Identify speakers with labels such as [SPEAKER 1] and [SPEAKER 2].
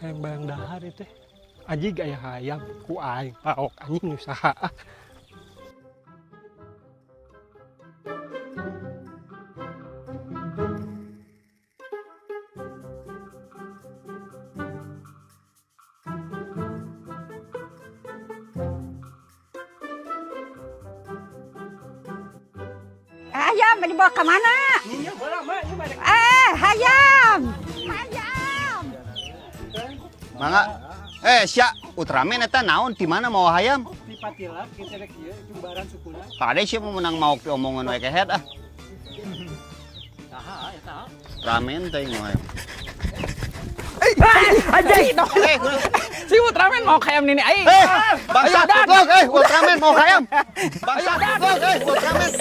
[SPEAKER 1] Hayang barang dahar itu teh. Aji gaya hayam ku aing paok anjing nu saha ah.
[SPEAKER 2] Ayam dibawa ke mana? Eh, hayam. Hayam.
[SPEAKER 3] Mangga. Eh, sia Ultraman eta naon di mana mau hayam?
[SPEAKER 1] Di patilap kita rek ieu jumbaran sukuna.
[SPEAKER 3] Kade sia mau menang maok pi omongan we kehet ah.
[SPEAKER 1] Saha eta?
[SPEAKER 3] Ultraman teh mau hayam.
[SPEAKER 4] Anjing.
[SPEAKER 3] Eh,
[SPEAKER 4] Si Ultraman mau hayam nini aing.
[SPEAKER 3] eh, bangsa goblok, eh, Ultraman mau hayam. Bangsa goblok, eh, Ultraman.